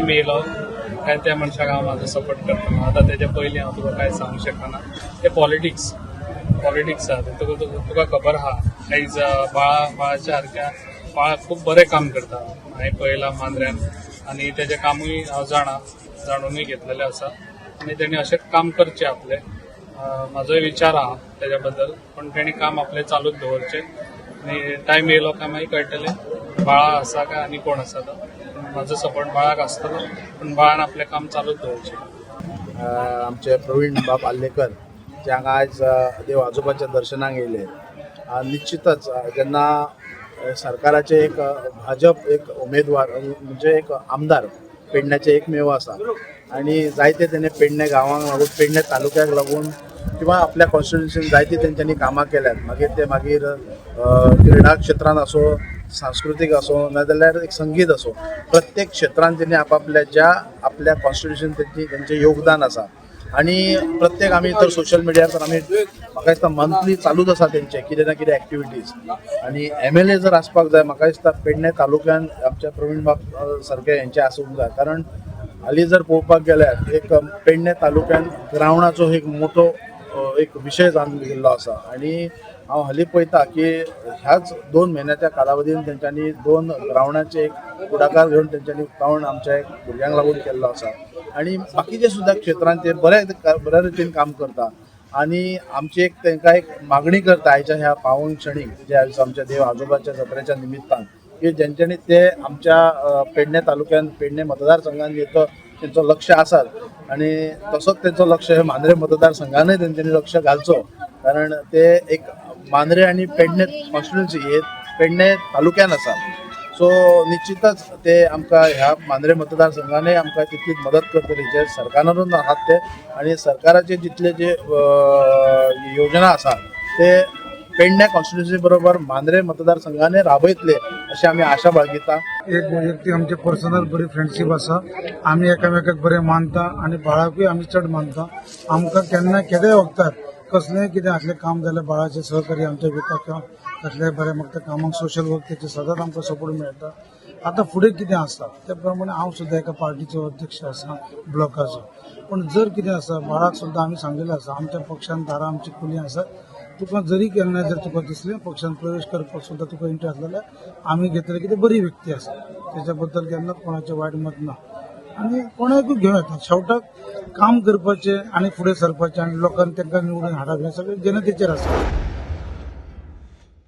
Time येयलो काय त्या मनशाक हांव म्हाजो सपोर्ट करतलो. आतां तेजे पयलीं हांव तुका कांय सांगूंक शकना. ते पॉलिटिक्स पॉलिटिक्स आहा. तुका खबर आहा, आयज बाळा बाळाच्या सारक्या बाळा खूब बरें काम करता. हांवें पळयलां मांद्र्यान आनी तेजें कामूय हांव जाणा, जाणूनय घेतलेलें आसा आनी तेणी अशेंच काम करचें आपलें. म्हाजोय विचार आहा तेज्या बद्दल, पूण तेणी काम आपलें चालूच दवरचें आनी टायम येयलो काय मागीर कळटलें बाळा आसा काय आनी कोण आसा तो. म्हाजो सपोर्ट बाळाक आसतलो, पूण बाळान आपलें काम चालूच दवरचें. आमचे प्रवीण बाब आर्लेकर जे हांगा आयज देव आजोबाच्या दर्शनाक येयले. निश्चितच जेन्ना सरकाराचे एक भाजप एक उमेदवार, म्हणजे एक आमदार पेडण्याचे एकमेव आसा आनी जायते तेणे पेडणे गांवांक लागून, पेडणे तालुक्याक लागून किंवा आपल्या कॉन्स्टिट्युन्सीन जायती तेंच्यांनी कामां केल्यात. मागीर ते मागीर क्रिडा क्षेत्रांत आसूं, सांस्कृतीक आसूं, नाजाल्यार एक संगीत आसूं, प्रत्येक क्षेत्रांत तेणी आपापल्या ज्या आपल्या कॉन्स्टिट्युशन तेंची तेंचें योगदान आसा. आणि प्रत्येक आमी तर सोशल मिडियार तर आमी, म्हाका दिसता, मंथली चालूच आसा तेंचे कितें ना कितें एक्टिविटीज. आनी एमएलए जर आसपाक जाय, म्हाका दिसता पेडणे तालुक्यान आमच्या प्रवीण बाब सारके हेंचे आसूंक जाय. कारण हालीं जर पळोवपाक गेल्यार एक पेडणे तालुक्यान ग्रावंडाचो एक मोठो एक विशय जावन गेल्लो आसा. आनी हांव हालीं पळयता की ह्याच 2 म्हयन्याच्या कालावधीन तेंच्यांनी दोन ग्रावंडाचे एक फुडाकार घेवन तेंच्यांनी उक्तावण आमच्या एक भुरग्यांक लागून केल्लो आसा. आनी बाकीचे सुद्दां क्षेत्रांत ते बरे बऱ्या रितीन काम करता. आनी आमची एक तांकां एक मागणी करता आयच्या ह्या पावन क्षणी, जे आयज आमच्या देव आजोबाच्या जात्रेच्या निमित्तान, की जेंच्यांनी ते आमच्या पेडणे तालुक्यान, पेडणे मतदारसंघान येतो तेंचो लक्ष आसात आनी तसोच तेंचो लक्ष हे मांद्रे मतदारसंघानूय तेंच्यांनी लक्ष घालचो. कारण ते एक मांद्रे आनी पेडणे कॉन्स्टिट्युन्सी हे पेडणे तालुक्यान आसा. सो निश्चितच ते आमकां ह्या मांद्रे मतदारसंघानूय आमकां तितलीच मदत करतली, जे सरकारानूच आहात ते आनी सरकाराचे जितले जे योजना आसा ते पेडणे कॉन्स्टिट्युन्सी बरोबर मांद्रे मतदारसंघाने राबयतले अशी आमी आशा बाळगिता. एक वैयक्तीक आमचे पर्सनल बरी फ्रेंडशीप आसा. आमी एकामेकाक बरें मानता आनी बाळाकूय आमी चड मानता. आमकां केन्ना केदेय वखदार कसलेंय कितें असलें काम जाल्यार बाळाचें सहकार्य आमच्या वता किंवा कसलेंय बरें म्हाका कामाक, सोशल वर्क, तेचे सदांच आमकां सपोर्ट मेळटा. आतां फुडें कितें आसा त्या प्रमाणे हांव सुद्दां एका पार्टीचो अध्यक्ष आसा ब्लॉकाचो, पूण जर कितें आसा, बाळाक सुद्दां आमी सांगलेलें आसा, आमच्या पक्षान दारां आमची खुली आसा. तुका जरी केन्ना जर तुका दिसलें पक्षान प्रवेश करपाक सुद्दां तुका इंट्रस्ट जाल्यार आमी घेतले. कितें बरी व्यक्ती आसा, तेच्या बद्दल केन्नाच कोणाचें वायट मत ना आनी कोणाकूय घेवं येता. शेवटाक काम करपाचें आनी फुडें सरपाचें आनी लोकांक तांकां निवडून हाडप हें सगळें जनतेचेर आसा.